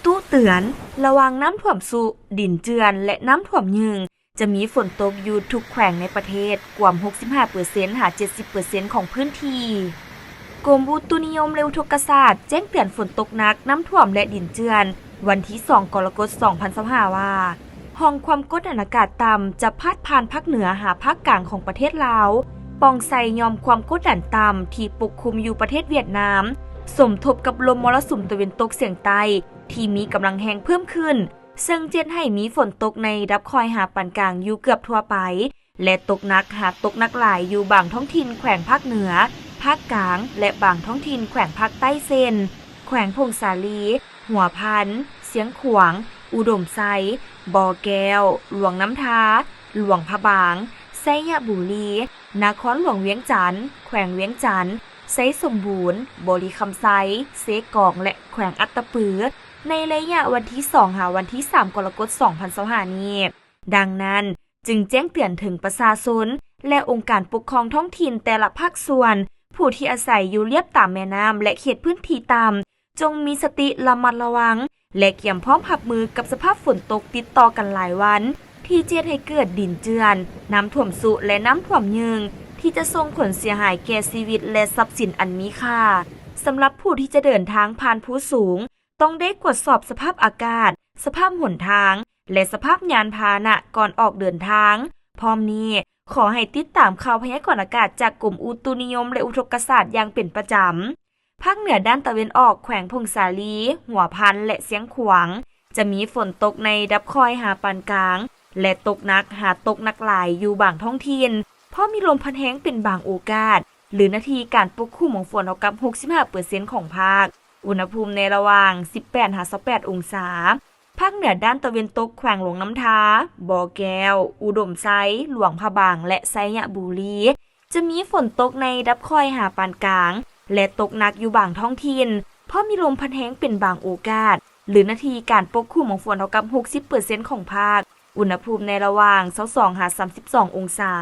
ຕຸເຕືອນ ລະວັງນ້ຳຖ້ວມຊຸ, ດິນເຈື່ອນ ແລະ ນ້ຳຖ້ວມຍືງ. ຈະມີຝົນຕົກຢູ່ທຸກແຂວງໃນປະເທດ ກວມຫົກສິບຫ້າເປີເຊັນ ຫາ ເຈັດສິບເປີເຊັນຂອງພື້ນທີ່. ກົມອຸຕຸນິຍົມ ແລະ ອຸທົກກະສາດ ແຈ້ງເຕືອນຝົນຕົກໜັກ, ນ້ຳຖ້ວມ ແລະ ດິນເຈື່ອນ ວັນທີສອງ ກໍລະກົດ ສອງພັນຊາວຫ້າ ວ່າ ຮ່ອງຄວາມກົດອາກາດຕ່ຳຈະພາດຜ່ານພາກເໜືອຫາພາກກາງຂອງປະເທດລາວ, ປ່ອງໃສ່ຍອມຄວາມກົດດັນຕ່ຳທີ່ປົກຄຸມຢູ່ປະເທດຫວຽດນາມ, ສົມທົບກັບລົມມໍລະສຸມຕາເວັນຕົກສຽງໃຕ້ທີ່ມີກຳລັງແຮງເພີ່ມຂຶ້ນ, ເຊິ່ງຈະເຮັດໃຫ້ມີຝົນຕົກໃນລະດັບຄ່ອຍຫາປານກາງຢູ່ເກືອບທົ່ວໄປ ແລະ ຕົກໜັກຫາຕົກໜັກຫຼາຍຢູ່ບາງທ້ອງຖິ່ນແຂວງພາກເໜືອ, ພາກກາງ ແລະ ບາງທ້ອງຖິ່ນແຂວງພາກໃຕ້ ເຊັ່ນ ແຂວງຜົ້ງສາລີ, ຫົວພັນ, ຊຽງຂວາງ, ອຸດົມໄຊ, ບໍ່ແກ້ວ, ຫຼວງນ້ຳທາ, ຫຼວງພະບາງ, ໄຊຍະບູລີ, ນະຄອນຫຼວງວຽງຈັນ, ແຂວງວຽງຈັນ, ໄຊສົມບູນ, ບໍລິຄຳໄຊ, ເຊກອງ ແລະ ແຂວງອັດຕະປື ໃນໄລຍະວັນທີສອງ ຫາວັນທີສາມ ກໍລະກົດ ສອງພັນຊາວຫ້າ ນີ້. ດັ່ງນັ້ນ, ຈຶ່ງແຈ້ງເຕືອນເຖິງປະຊາຊົນ ແລະ ອົງການປົກຄອງທ້ອງຖິ່ນແຕ່ລະພາກສ່ວນ ຜູ້ທີ່ອາໄສຢູ່ລຽບຕາມແມ່ນ້ຳ ແລະ ເຂດພື້ນທີ່ຕ່ຳ ຈົ່ງມີສະຕິລະມັດລະວັງ ແລະ ກຽມພ້ອມຮັບມືກັບສະພາບຝົນຕົກຕິດຕໍ່ກັນຫຼາຍວັນ ທີ່ຈະເຮັດໃຫ້ເກີດດິນເຈື່ອນ, ນ້ຳຖ້ວມຊຸ ແລະ ນ້ຳຖ້ວມຍືງ ທີ່ຈະສົ່ງຜົນເສຍຫາຍແກ່ຊີວິດ ແລະ ຊັບສິນອັນມີຄ່າ. ສຳລັບຜູ້ທີ່ຈະເດີນທາງຜ່ານພູສູງ ຕ້ອງໄດ້ກວດສອບສະພາບອາກາດ, ສະພາບຫົນທາງ ແລະ ສະພາບຍານພາຫະນະກ່ອນອອກເດີນທາງ. ພ້ອມນີ້, ຂໍໃຫ້ຕິດຕາມຂ່າວພະຍາກອນອາກາດຈາກກົມອຸຕຸນິຍົມ ແລະ ອຸທົກກະສາດຢ່າງເປັນປະຈຳ. ພາກເໜືອດ້ານຕາເວັນອອກ ແຂວງຜົ້ງສາລີ, ຫົວພັນ ແລະ ຊຽງຂວາງ ຈະມີຝົນຕົກໃນລະດັບຄ່ອຍຫາປານກາງ ແລະ ຕົກໜັກຫາຕົກໜັກຫຼາຍຢູ່ບາງທ້ອງຖິ່ນ, ພ້ອມມີລົມພັດແຮງເປັນບາງໂອກາດ, ຫຼື ໜ້າທີ່ການປົກຄຸມຂອງຝົນເທົ່າກັບຫົກສິບຫ້າເປີເຊັນຂອງພາກ. ອຸນຫະພູມໃນລະຫວ່າງສິບແປດຫາຊາວແປດອົງສາ. ພາກເໜືອດ້ານຕາເວັນຕົກ ແຂວງຫຼວງນ້ຳທາ, ບໍ່ແກ້ວ, ອຸດົມໄຊ, ຫຼວງພະບາງ ແລະ ໄຊຍະບູລີ ຈະມີຝົນຕົກໃນລະດັບຄ່ອຍຫາປານກາງ ແລະ ຕົກໜັກຢູ່ບາງທ້ອງຖິ່ນ, ພ້ອມມີລົມພັດແຮງເປັນບາງໂອກາດ, ຫຼື ໜ້າທີ່ການປົກຄຸມຂອງຝົນເທົ່າກັບຫົກສິບເປີເຊັນຂອງພາກ. ອຸນຫະພູມໃນລະຫວ່າງຊາວສອງຫາສາມສິບສອງອົງສາ.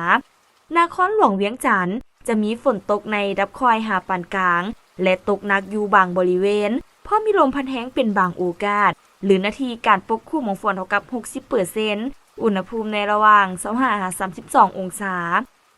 ນະຄອນຫຼວງວຽງຈັນ ຈະມີຝົນຕົກໃນລະດັບຄ່ອຍຫາປານກາງ ແລະ ຕົກໜັກຢູ່ບາງບໍລິເວນ, ພ້ອມມີລົມພັດແຮງເປັນບາງໂອກາດ, ຫຼື ໜ້າທີ່ການປົກຄຸມຂອງຝົນເທົ່າກັບຫົກສິບເປີເຊັນ. ອຸນຫະພູມໃນລະຫວ່າງຊາວຫ້າຫາສາມສິບສອງອົງສາ.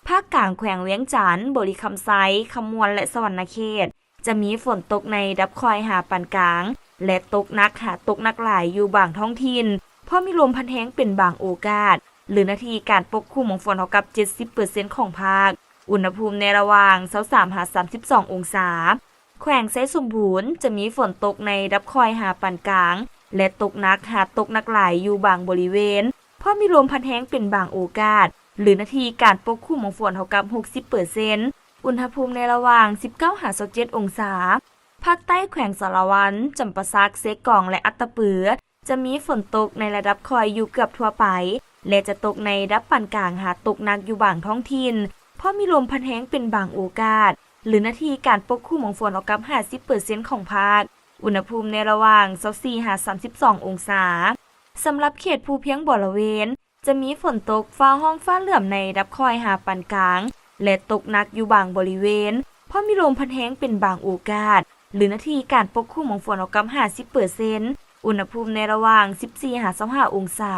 ພາກກາງແຂວງວຽງຈັນ, ບໍລິຄຳໄຊ, ຄຳມ່ວນ ແລະ ສະຫວັນນະເຂດ ຈະມີຝົນຕົກໃນລະດັບຄ່ອຍຫາປານກາງ ແລະ ຕົກໜັກຫາຕົກໜັກຫຼາຍຢູ່ບາງທ້ອງຖິ່ນ, ພ້ອມມີລົມພັດແຮງເປັນບາງໂອກາດ, ຫຼື ໜ້າທີ່ການປົກຄຸມຂອງຝົນເທົ່າກັບເຈັດສິບເປີເຊັນຂອງພາກ. ອຸນຫະພູມໃນລະຫວ່າງຊາວສາມຫາສາມສິບສອງອົງສາ. ແຂວງໄຊສົມບູນ ຈະມີຝົນຕົກໃນລະດັບຄ່ອຍຫາປານກາງ ແລະ ຕົກໜັກຫາຕົກໜັກຫຼາຍຢູ່ບາງບໍລິເວນ, ພ້ອມມີລົມພັດແຮງເປັນບາງໂອກາດ, ຫຼື ໜ້າທີ່ການປົກຄຸມຂອງຝົນເທົ່າກັບຫົກສິບເປີເຊັນ. ອຸນຫະພູມໃນລະຫວ່າງສິບເກົ້າຫາຊາວເຈັດອົງສາ. ພາກໃຕ້ແຂວງສາລະວັນ, ຈຳປາສັກ, ເຊກອງ ແລະ ອັດຕະປື ຈະມີຝົນຕົກໃນລະດັບຄ່ອຍຢູ່ເກືອບທົ່ວໄປ ແລະ ຈະຕົກໃນລະດັບປານກາງຫາຕົກໜັກຢູ່ບາງທ້ອງຖິ່ນ, ພ້ອມມີລົມພັດແຮງເປັນບາງໂອກາດ, ຫຼື ໜ້າທີ່ການປົກຄຸມຂອງຝົນເທົ່າກັບຫ້າສິບເປີເຊັນຂອງພາກ. ອຸນຫະພູມໃນລະຫວ່າງຊາວສີ່ຫາສາມສິບສອງອົງສາ. ສຳລັບເຂດພູພຽງບໍລະເວນ ຈະມີຝົນຕົກຟ້າຮ້ອງຟ້າເຫຼື້ອມໃນລະດັບຄ່ອຍຫາປານກາງ ແລະ ຕົກໜັກຢູ່ບາງບໍລິເວນ, ພ້ອມມີລົມພັດແຮງເປັນບາງໂອກາດ, ຫຼື ໜ້າທີ່ການປົກຄຸມຂອງຝົນເທົ່າກັບຫ້າສິບເປີເຊັນ. ອຸນຫະພູມໃນລະຫວ່າງສິບສີ່ຫາຊາວຫ້າອົງສາ.